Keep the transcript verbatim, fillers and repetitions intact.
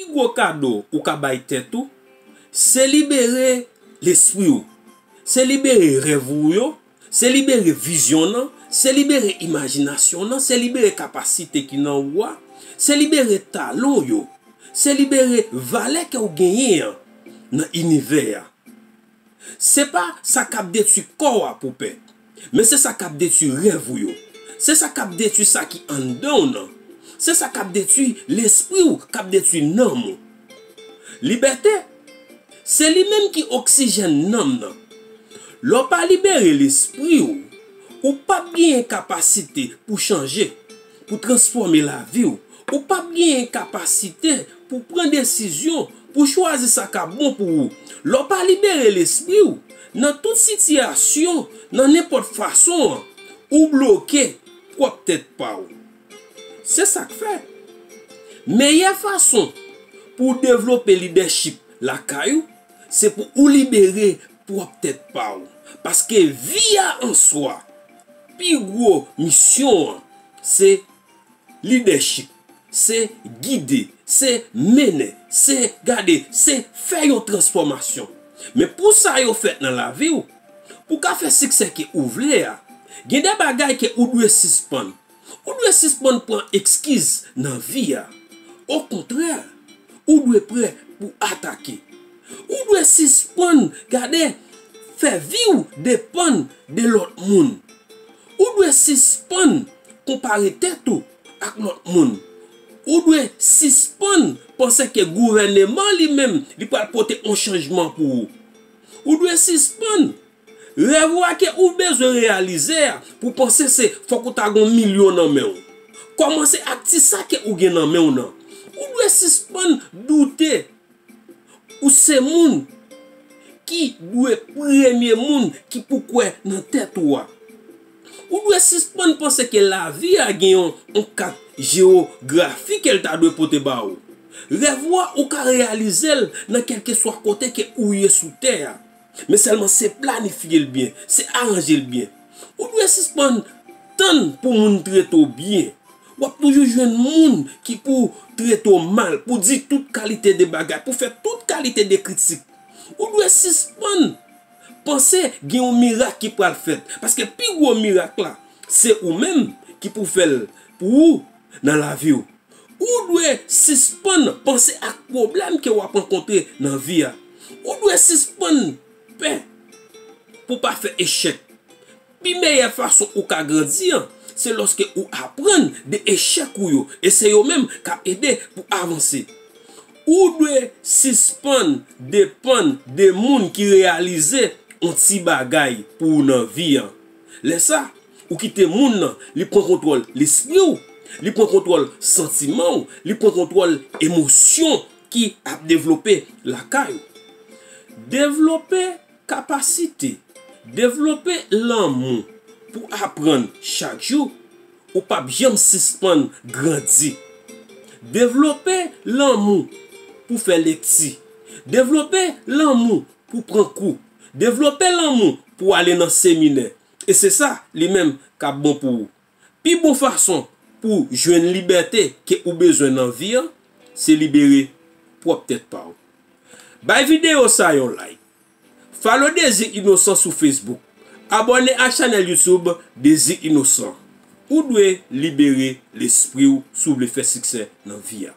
Pi gwo kado ou ka bay tèt ou, se libere lespri w. Se libere rèv ou yo, se libere vizyon nan, se libere imajinasyon nan, se libere kapasite ki nan ou a, se libere talan w yo, se libere valè ke w genyen an nan inivè a. Se pa sa k ap detwi kò w a pou pè, men se sa k ap detwi rèv ou yo. Se sa k ap detwi sa ki anndan w nan. Se sa k ap detwi lespri w, k ap detwi nanm ou. Libète, se li menm ki oksijèn nanm nan. Lè w pa libere lespri w, ou p ap genyen kapasite pou chanje, pou transfòme lavi w. Ou p ap genyen kapasite pou pran desizyon, pou chwazi sa k ap bon pou ou. Lè w pa libere lespri w, nan tout sitiyasyon, nan nenpòt fason an, ou bloke pwòp tèt pa w. Se sa k fè, meyè fason pou w devlope lidèchip lakay ou, se pou ou libere pwòp tèt pa w. Paske vi a an swa, pi gwo misyon an, se lidèchip, se gide, se mennen, se gade, se fè yon transfòmasyon. Men pou sa yo fèt nan lavi w, pou w ka fè siksè ke ou vle a, gen de bagay ke ou dwe sispann. Ou dwe sispann pran ekskiz nan vi a. Okontrè, ou dwe prè pou atake. Ou dwe sispann gade fè vi w depann de lòt moun. Ou dwe sispann konpare tèt ou ak lòt moun. Ou dwe sispann panse ke gouvèneman li menm li pral pote yon chanjman pou ou. Ou dwe sispann rèv ou a ke ou bezwen reyalize a pou panse se fòk ou ta gon milyon nan men w. Kòmanse ak ti sa ke ou gen nan men w nan. Ou dwe sispann doute ou se moun ki dwe premye moun ki pou kwè nan tèt ou a. Ou dwe sispann panse ke lavi a gen yon, yon kat jewografi ke l ta dwe pote ba ou. Rèv ou a, ou ka reyalize l nan kèlkeswa kote ke ou ye sou tè a. Men sèlman se planifye l byen, se aranje l byen. Ou dwe sispann tann pou moun trete w byen. W ap toujou jwenn moun ki pou trete w mal, pou di tout kalite de bagay, pou fè tout kalite de kritik. Ou dwe sispann panse gen yon mirak ki pral fèt, paske pi gwo mirak la, se ou menm ki pou fè l pou ou nan lavi w. Ou dwe sispann panse ak pwoblèm ke w ap rankontre nan vi a. Ou dwe sispann pè pou w pa fè echèk. Pi meyè fason ou ka grandi an, se lòske ou aprann de echèk ou yo, e se yo menm k ap ede pou avanse. Ou dwe sispann depann de moun ki reyalize yon ti bagay pou ou nan vi an. Lè sa, ou kite moun nan, li pran kontwòl lespri w, li pran kontwòl santiman w, li pran kontwòl emosyon ki ap devlope lakay ou. Devlope kapasite, devlope lanmou pou aprann chak jou, ou p ap janm sispann grandi. Devlope lanmou pou fè lekti. Devlope lanmou pou pran kou. Devlope lanmou pou ale nan seminè. E se sa li menm k ap bon pou ou. Pi bon fason pou w jwenn libète ke ou bezwen nan vi an, se libere pwòp tèt pa w. Bay videyo sa yon like. Follow Dezi Inosan sou Facebook. Abòne ak chanèl YouTube Dezi Inosan. Ou dwe libere lespri w si w vle fè siksè nan vi a.